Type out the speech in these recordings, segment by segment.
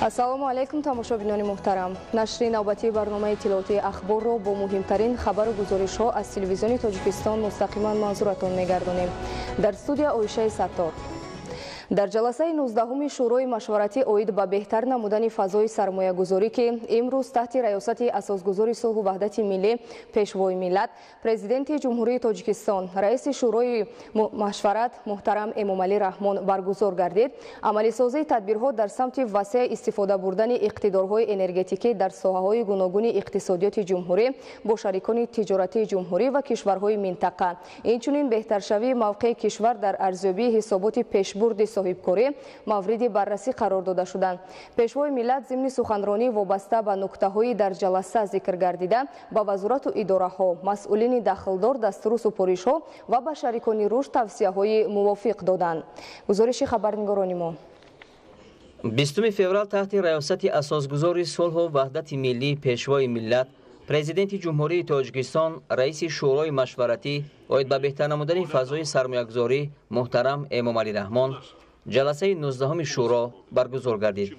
Ассалому алайкум, тамошобинони муҳтарам. Нашри навбатии барномаи иттилоотии ахборро бо муҳимтарин хабару гузоришҳо аз телевизиони Тоҷикистон мустақиман манзуратон мегардонем. Дар студия Оишаи Саттор. Дар ҷаласаи 19-уми Шӯрои машваратӣ оид ба беҳтар намудани фазои сармоягузорӣ, ки имрӯз таҳти раёсати асосгузори сулҳу ваҳдати миллӣ, Пешвои миллат, Президенти Ҷумҳурии Тоҷикистон, раиси Шӯрои машварат муҳтарам Эмомалӣ Раҳмон баргузор гардид, амалисозии тадбирҳо дар самти васеъ истифода бурдани иқтидорҳои энергетикӣ дар соҳаҳои гуногуни иқтисодиёти ҷумҳурӣ бо шарикони тиҷоратии ҷумҳурӣ ва кишварҳои минтақа, инчунин беҳтаршавии мавқеи кишвар дар арзёбии ҳисоботи пешбурди соҳибкорӣ мавриди баррасӣ қарор дода шуданд. Пешвои миллат зимни суханронӣ вобаста ба нуктаҳои дар ҷаласа зикр гардида ба вазорату идораҳо, масъулини дахлдор дастуру супоришҳо ва ба шарикони рушд тавсияҳои мувофиқ доданд. Гузориши хабарнигорони мо. 20 феврал таҳти раёсати асосгузори сулҳу ваҳдати миллӣ, Пешвои миллат, Президенти Ҷумҳурии Тоҷикистон, раиси Шӯрои машваратӣ оид ба беҳтар намудани фазои сармоягузорӣ муҳтарам Эмомалӣ Раҳмон ҷаласаи 19-уми шӯро баргузор гардид.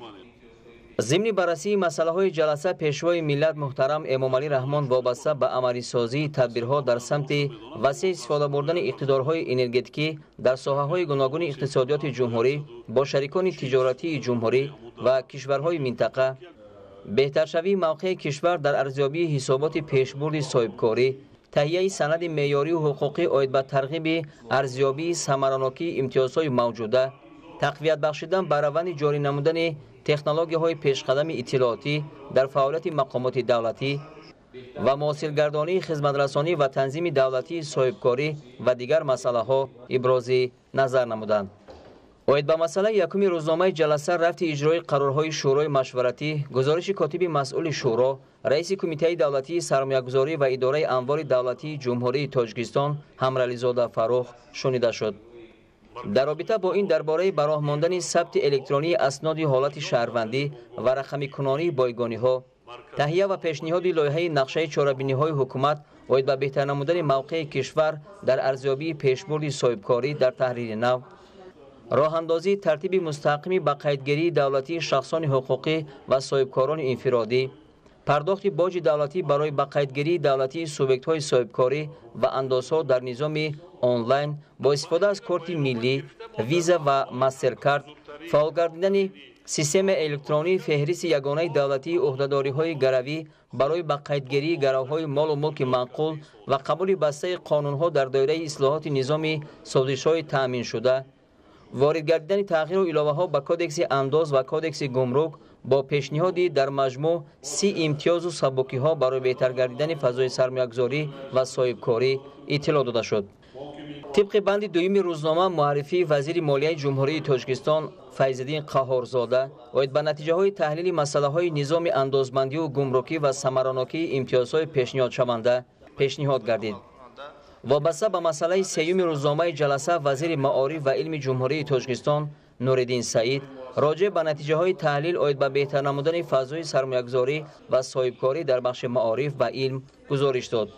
Зимни баррасии масъалаҳои ҷаласа Пешвои миллат муҳтарам Эмомалӣ Раҳмон вобаста ба амалисозии тадбирҳо дар самти васеъ истифода бурдани иқтидорҳои энергетикӣ дар соҳаҳои гуногуни иқтисодиёти ҷумҳурӣ бо шарикони тиҷоратии ҷумҳурӣ ва кишварҳои минтақа, беҳтаршавии мавқеи кишвар дар арзёбии ҳисоботи пешбурди соҳибкорӣ, таҳияи санади меъёрию ҳуқуқӣ оид ба тарғиби арзёбии самаранокии имтиёзҳои мавҷуда, тақвият бахшидан ба раванди ҷорӣ намудани технологияҳои пешқадами иттилоотӣ дар фаъолияти мақомоти давлатӣ ва муосиргардонии хизматрасонӣ ва танзими давлатии соҳибкорӣ ва дигар масъалаҳо ибрози назар намуданд. Оид ба масъалаи якуми рӯзномаи ҷаласа рафти иҷрои қарорҳои Шӯрои машваратӣ, гузориши котиби масъули шӯро, раиси Кумитаи давлатии сармоягузорӣ ва идораи амволи давлатии Ҷумҳурии Тоҷикистон Ҳамрализода Фаррух шунида шуд. Дар робита бо ин дар бораи ба роҳ мондани сабти электронии асноди ҳолати шаҳрвандӣ ва рақамикунонии бойгониҳо, таҳия ва пешниҳоди лоиҳаи нақшаи чорабиниҳои ҳукумат оид ба беҳтар намудани мавқеи кишвар дар арзёбии пешбурди соҳибкорӣ дар таҳрири нав, роҳандозии тартиби мустаҳками ба қайдгирии давлатии шахсони ҳуқуқӣ ва соҳибкорони инфиродӣ, пардохти боҷи давлатӣ барои ба қайдгирии давлатии субъектҳои соҳибкорӣ ва андозҳо дар низоми онлайн бо истифода аз корти миллӣ, виза ва мастеркард, фаъол гардидани системаи электронии феҳристи ягонаи давлатии ӯҳдадориҳои гаравӣ барои ба қайдгирии гаравҳои молу мулки манқул ва қабули бастаи қонунҳо дар доираи ислоҳоти низоми созишҳои таъминшуда, ворид гардидани тағйиру иловаҳо ба Кодекси андоз ва Кодекси гумрук бо пешниҳоди дар маҷмӯъ 30 имтиёзу сабукиҳо барои беҳтар гардидани фазои сармоягузорӣ ва соҳибкорӣ иттилоъ дода шуд. Тибқи банди дуюми рӯзнома муаррифии вазири молияи Ҷумҳурии Тоҷикистон Файзиддин Қаҳҳорзода оид ба натиҷаҳои таҳлили масъалаҳои низоми андозбандию гумрукӣ ва самаранокии имтиёзҳои пешниҳодшаванда пешниҳод гардид. Вобаста ба масъалаи сеюми рӯзномаи ҷаласа вазири маориф ва илми Ҷумҳурии Тоҷикистон Нуриддин Саид роҷеъ ба натиҷаҳои таҳлил оид ба беҳтар намудани фазои сармоягузорӣ ва соҳибкорӣ дар бахши маориф ва илм гузориш дод.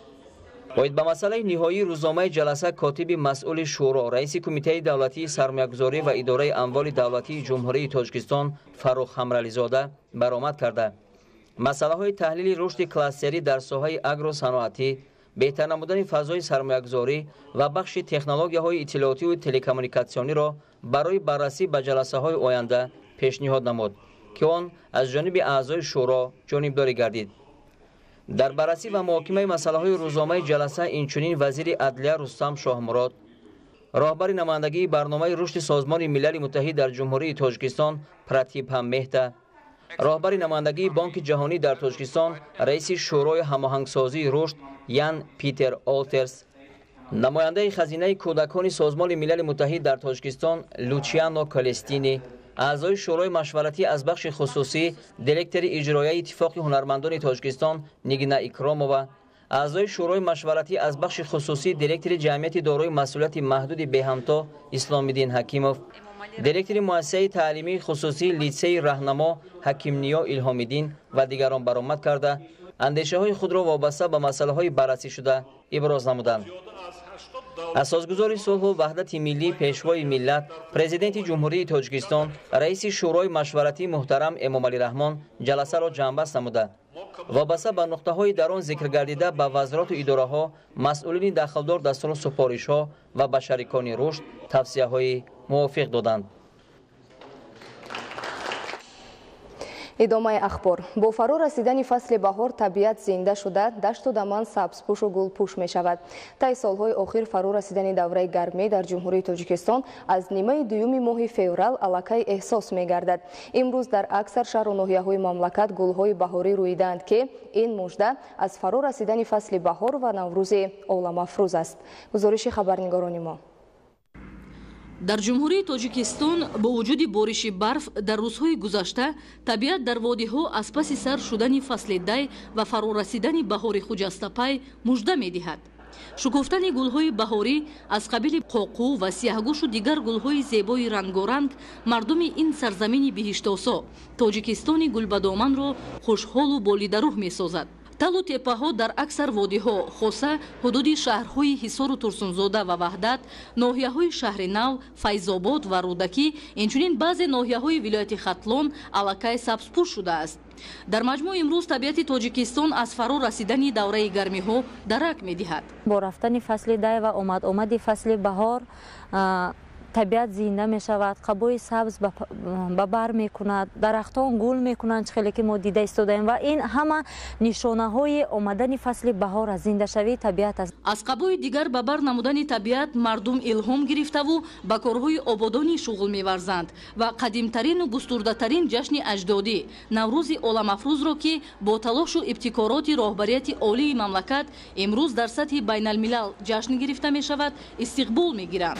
Оид ба масъалаи ниҳоии рӯзномаи ҷаласа котиби масъули шӯро, раиси Кумитаи давлатии сармоягузорӣ ва идораи амволи давлатии Ҷумҳурии Тоҷикистон Фаррух Ҳамрализода баромад карда, масъалаҳои таҳлили рушди кластерӣ дар соҳаи агросаноатӣ, беҳтар намудани фазои сармоягузорӣ ва бахши технологияҳои иттилоотиву телекоммуникатсиониро барои баррасӣ ба ҷаласаҳои оянда пешниҳод намуд, ки он аз ҷониби аъзои шӯро ҷонибдорӣ гардид. Дар баррасӣ ва муҳокимаи масъалаҳои рӯзномаи ҷаласа инчунин вазири адлия Рустам Шоҳмурод, роҳбари намояндагии барномаи рушди Созмони Милали Муттаҳид дар Ҷумҳурии Тоҷикистон Пратиб Меҳта, роҳбари намояндагии Бонки Ҷаҳонӣ дар Тоҷикистон, раиси Шӯрои ҳамоҳангсозии рушд Ян Питер Олтерс, намояндаи хазинаи кӯдакони Созмони Милали Муттаҳид дар Тоҷикистон Лучиано Колестини, аъзои Шӯрои машваратӣ аз бахши хусусӣ, директори иҷроияи Иттифоқи ҳунармандони Тоҷикистон Нигина Икромова, Аъзои Шӯрои машваратӣ аз бахши хусусӣ директори ҷамъияти дорои масъулияти маҳдуди беҳамто Исломиддин Ҳакимов, директори муассисаи таълимии хусусии литсейи Раҳнамо Ҳакимниё Илҳомиддин ва дигарон баромад карда, андешаҳои худро вобаста ба масъалаҳои баррасӣшуда иброз намуданд. Асосгузори сулҳу ваҳдати миллӣ, Пешвои миллат, Президенти Ҷумҳурии Тоҷикистон, раиси Шӯрои машваратӣ муҳтарам Эмомалӣ Раҳмон ҷаласаро ҷамъбаст намуда, вобаста ба нуқтаҳои дар он зикр гардида ба вазорату идораҳо, масъулини дахлдор дастуру супоришҳо ва ба шарикони рушд тавсияҳои мувофиқ доданд. Идомаи ахбор. Бо фаро расидани фасли баҳор табиат зинда шуда, дашту даман сабзпӯшу гулпӯш мешавад. Тай солҳои охир фаро расидани давраи гармӣ дар Ҷумҳурии Тоҷикистон аз нимаи дуюми моҳи феврал аллакай эҳсос мегардад. Имрӯз дар аксар шаҳру ноҳияҳои мамлакат гулҳои баҳорӣ рӯидаанд, ки ин мужда аз фаро расидани фасли баҳор ва Наврӯзи оламафрӯз аст. Гузориши хабарнигорони мо. Дар Ҷумҳурии Тоҷикистон бо вуҷуди бориши барф дар рӯзҳои гузашта табиат дар водиҳо аз паси сар шудани фасли дай ва фарорасидани баҳори хуҷастапай мужда медиҳад. Шукуфтани гулҳои баҳорӣ аз қабили қоқу ва сиёҳгӯшу дигар гулҳои зебои рангоранг мардуми ин сарзамини биҳиштосо Тоҷикистони гулбадоманро хушҳолу болидарӯҳ месозад. Талу теппаҳо дар аксар водиҳо, хоса ҳудуди шаҳрҳои Ҳисору Турсунзода ва Ваҳдат, ноҳияҳои Шаҳри Нав, Файзобод ва Рӯдакӣ, инчунин баъзе ноҳияҳои вилояти Хатлон аллакай сабзпӯш шудааст. Дар маҷмӯъ имрӯз табиати Тоҷикистон аз фаро расидани давраи гармиҳо дарак медиҳад. Бо рафтани фасли дай ва омад-омади фасли баҳор табиат зинда мешавад, қабои сабз ба бар мекунад, дарахтон гул мекунанд, чӣ хеле ки мо дида истодаем, ва ин ҳама нишонаҳои омадани фасли баҳор аст, зиндашавии табиат аст. Аз қабои дигар ба бар намудани табиат мардум илҳом гирифтаву ба корҳои ободонӣ шуғл меварзанд ва қадимтарину густурдатарин ҷашни аҷдодӣ Наврӯзи оламафрӯзро, ки бо талошу ибтикороти роҳбарияти олии мамлакат имрӯз дар сатҳи байналмилал ҷашн гирифта мешавад, истиқбол мегиранд.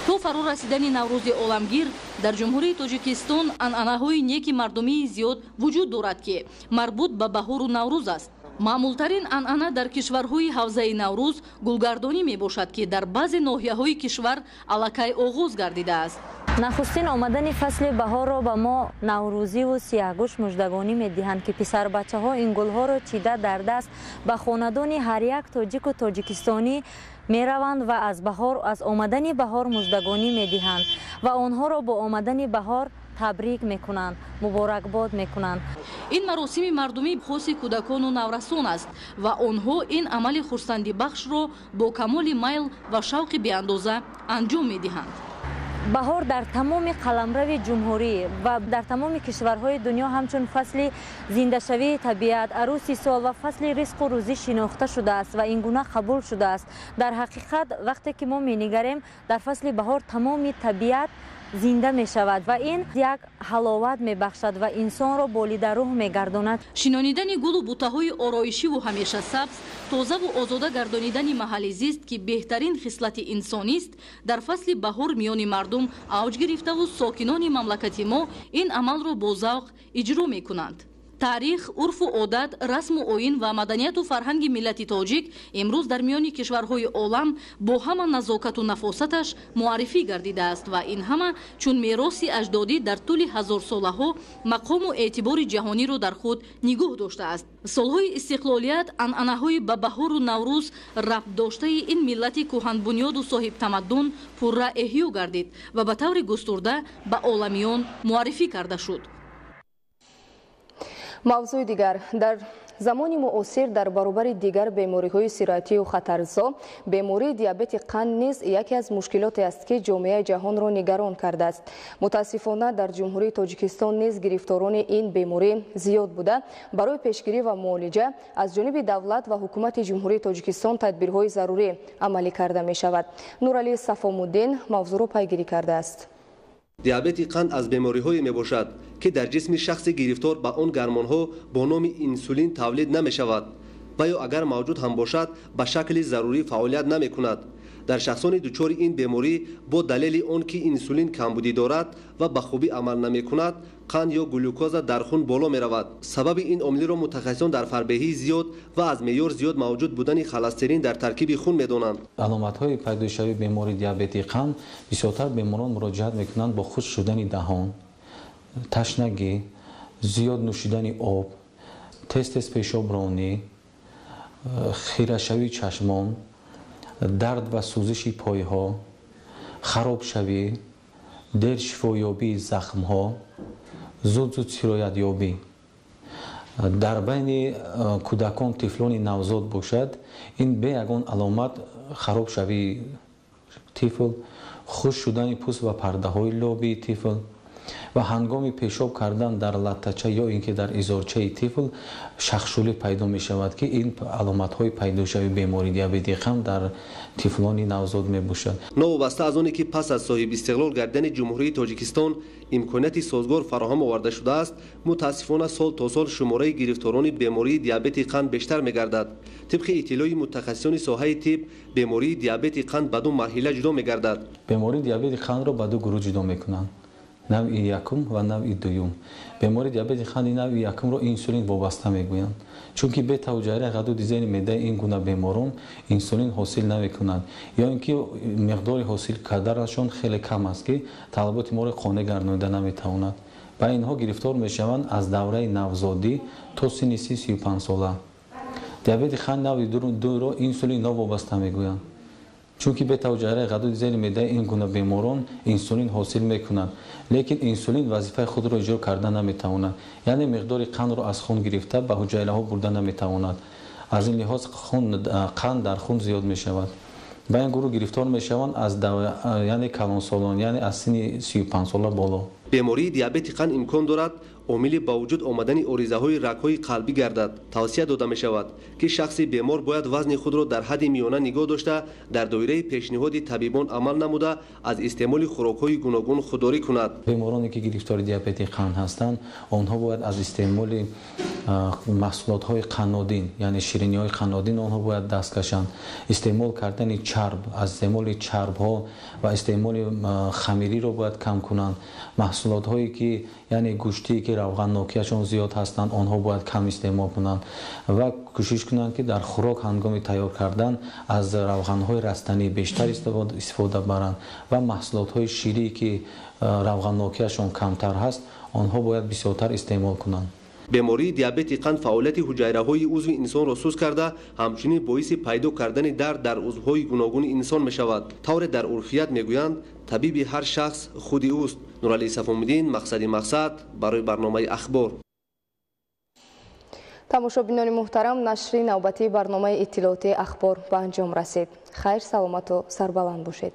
То фаро расидани Наврӯзи оламгир дар Ҷумҳурии Тоҷикистон анъанаҳои неки мардумии зиёд вуҷуд дорад, ки марбут ба баҳору Наврӯз аст. Маъмултарин анъана дар кишварҳои ҳавзаи Наврӯз гулгардонӣ мебошад, ки дар баъзе ноҳияҳои кишвар аллакай оғоз гардидааст. Нахустин омадани фасли баҳорро ба мо наврӯзиву сиёҳгӯш муждагонӣ медиҳанд, ки писарбачаҳо ин гулҳоро чида дар даст ба хонадони ҳар як тоҷику тоҷикистонӣ мераванд ва аз омадани баҳор муждагонӣ медиҳанд ва онҳоро бо омадани баҳор табрик мекунанд, муборакбод мекунанд. Ин маросими мардумӣ хоси кӯдакону наврасон аст ва онҳо ин амали хурсандибахшро бо камоли майл ва шавқи беандоза анҷом медиҳанд. Баҳор дар тамоми қаламрави ҷумҳурӣ ва дар тамоми кишварҳои дунё ҳамчун фасли зиндашавии табиат, арӯси сол ва фасли ризқу рӯзӣ шинохта шудааст ва ин гуна қабул шудааст. Дар ҳақиқат вақте ки мо менигарем, дар фасли баҳор тамоми табиат зинда мешавад ва ин як ҳаловат мебахшад ва инсонро болидарӯҳ мегардонад. Шинонидани гулу бутаҳои ороишиву ҳамеша сабз, тозаву озода гардонидани маҳалли зист, ки беҳтарин хислати инсонист, дар фасли баҳор миёни мардум авҷ гирифтаву сокинони мамлакати мо ин амалро бо завқ иҷро мекунанд. Таърих, урфу одат, расму оин ва маданияту фарҳанги миллати тоҷик имрӯз дар миёни кишварҳои олам бо ҳама назокату нафосаташ муаррифӣ гардидааст ва ин ҳама чун мероси аҷдодӣ дар тӯли ҳазорсолаҳо мақому эътибори ҷаҳониро дар худ нигоҳ доштааст. Солҳои истиқлолият анъанаҳои ба баҳору Наврӯз рабт доштаи ин миллати кӯҳанбунёду соҳибтамаддун пурра эҳё гардид ва ба таври густурда ба оламиён муаррифӣ карда шуд. Мавзӯи дигар. Дар замони муосир дар баробари дигар бемориҳои сироятию хатарзо, бемории диабети қанд низ яке аз мушкилоте аст, ки ҷомеаи ҷаҳонро нигарон кардааст. Мутаассифона дар Ҷумҳурии Тоҷикистон низ гирифторони ин беморӣ зиёд буда, барои пешгирӣ ва муолиҷа аз ҷониби давлат ва ҳукумати Ҷумҳурии Тоҷикистон тадбирҳои зарурӣ амалӣ карда мешавад. Нуралӣ Сафомуддин мавзӯъро пайгирӣ кардааст. Диабети қанд аз бемориҳое мебошад, ки дар ҷисми шахси гирифтор ба он гармонҳо бо номи инсулин тавлид намешавад ва ё агар мавҷуд ҳам бошад, ба шакли зарурӣ фаъолият намекунад. Дар шахсони дучори ин беморӣ бо далели он ки инсулин камбудӣ дорад ва ба хубӣ амал намекунад, қанд ё глюкоза дар хун боло меравад. Сабаби ин омилро мутахассисон дар фарбеҳии зиёд ва аз меъёр зиёд мавҷуд будани холестерин дар таркиби хун медонанд. Аломатҳои пайдошавии бемории диабети қанд бисёртар беморон муроҷиат мекунанд бо хушк шудани даҳон, ташнагӣ, зиёд нӯшидани об, тез-тез пешобронӣ, хирашавии чашмон, дард ва сӯзиши пойҳо, харобшавӣ, дер шифоёбии захмҳо, зуд-зуд сироятёбӣ. Дар байни кӯдакон тифлони навзод бошад, ин бе ягон аломат харобшавии тифл, хушк шудани пӯст ва пардаҳои лобии тифл ва ҳангоми пешоб кардан дар латтача ё ин ки дар изорчаи тифл шахшулӣ пайдо мешавад, ки ин аломатҳои пайдошавии бемории диабети қанд дар тифлони навзод мебошад. Новобаста аз оне ки пас аз соҳибистиқлол гардидани Ҷумҳурии Тоҷикистон имконияти созгор фароҳам оварда шудааст, мутаассифона сол то сол шумораи гирифторони бемории диабети қанд бештар мегардад. Тибқи иттилои мутахассисони соҳаи тиб, бемории диабети қанд ба ду марҳила ҷудо мегардад. Бемории диабети қандро ба ду гурӯҳ ҷудо мекунанд: навъи якум ва навъи дуюм. Бемории диабети қанди навъи якумро инсулин вобаста мегӯянд, чунки бетавҷаҳраи ғадуди зери меъдаи ин гуна беморон инсулин ҳосил намекунанд ё ин ки миқдори ҳосил карданашон хеле кам аст, ки талаботи моро қонеъ гардонида наметавонад. Ба инҳо гирифтор мешаванд аз давраи навзодӣ то синни 35 сола. Диабети қанд навъи дуро инсулин новобаста мегӯянд, чунки бетавҷаҳраи ғадуди зери меъдаи ин гуна беморон инсулин ҳосил мекунанд, лекин инсулин вазифаи худро иҷро карда наметавонад, яъне миқдори қандро аз хун гирифта ба ҳуҷайраҳо бурда наметавонад. Аз ин лиҳоз қанд дар хун зиёд мешавад. Ба ин гурӯҳ гирифтор мешаванд аз яъне калонсолон, яъне аз синни 35 сола боло. Бемории диабети қанд имкон дорад омили ба вуҷуд омадани оризаҳои рагҳои қалбӣ гардад. Тавсия дода мешавад, ки шахси бемор бояд вазни худро дар ҳадди миёна нигоҳ дошта, дар доираи пешниҳоди табибон амал намуда, аз истеъмоли хӯрокҳои гуногун худдорӣ кунад. Бемороне ки гирифтори диабети қанд ҳастанд, онҳо бояд аз истеъмоли маҳсулотҳои қаннодин, яъне шириниҳои қаннодин, онҳо бояд даст кашанд. Истеъмол кардани чарб, аз истеъмоли чарбҳо ва истеъмоли хамириро бояд кам кунанд. Маҳсулотҳое ки яъне гӯштие ки равғаннокиашон зиёд ҳастанд, онҳо бояд кам истеъмол кунанд ва кӯшиш кунанд, ки дар хӯрок ҳангоми тайёр кардан аз равғанҳои растанӣ бештар истифода баранд ва маҳсулотҳои ширие ки равғаннокиашон камтар ҳаст, онҳо бояд бисёртар истеъмол кунанд. Бемории диабети қанд фаъолияти ҳуҷайраҳои узви инсонро суст карда, ҳамчунин боиси пайдо кардани дард дар узвҳои гуногуни инсон мешавад. Тавре дар урфият мегӯянд, табиби ҳар шахс худи ӯст. Нуралӣ Сафомиддин, Мақсади Мақсад, барои барномаи Ахбор. Тамошобинони муҳтарам, нашри навбатии барномаи иттилоотии Ахбор ба анҷом расид. Хайр, саломату сарбаланд бошед.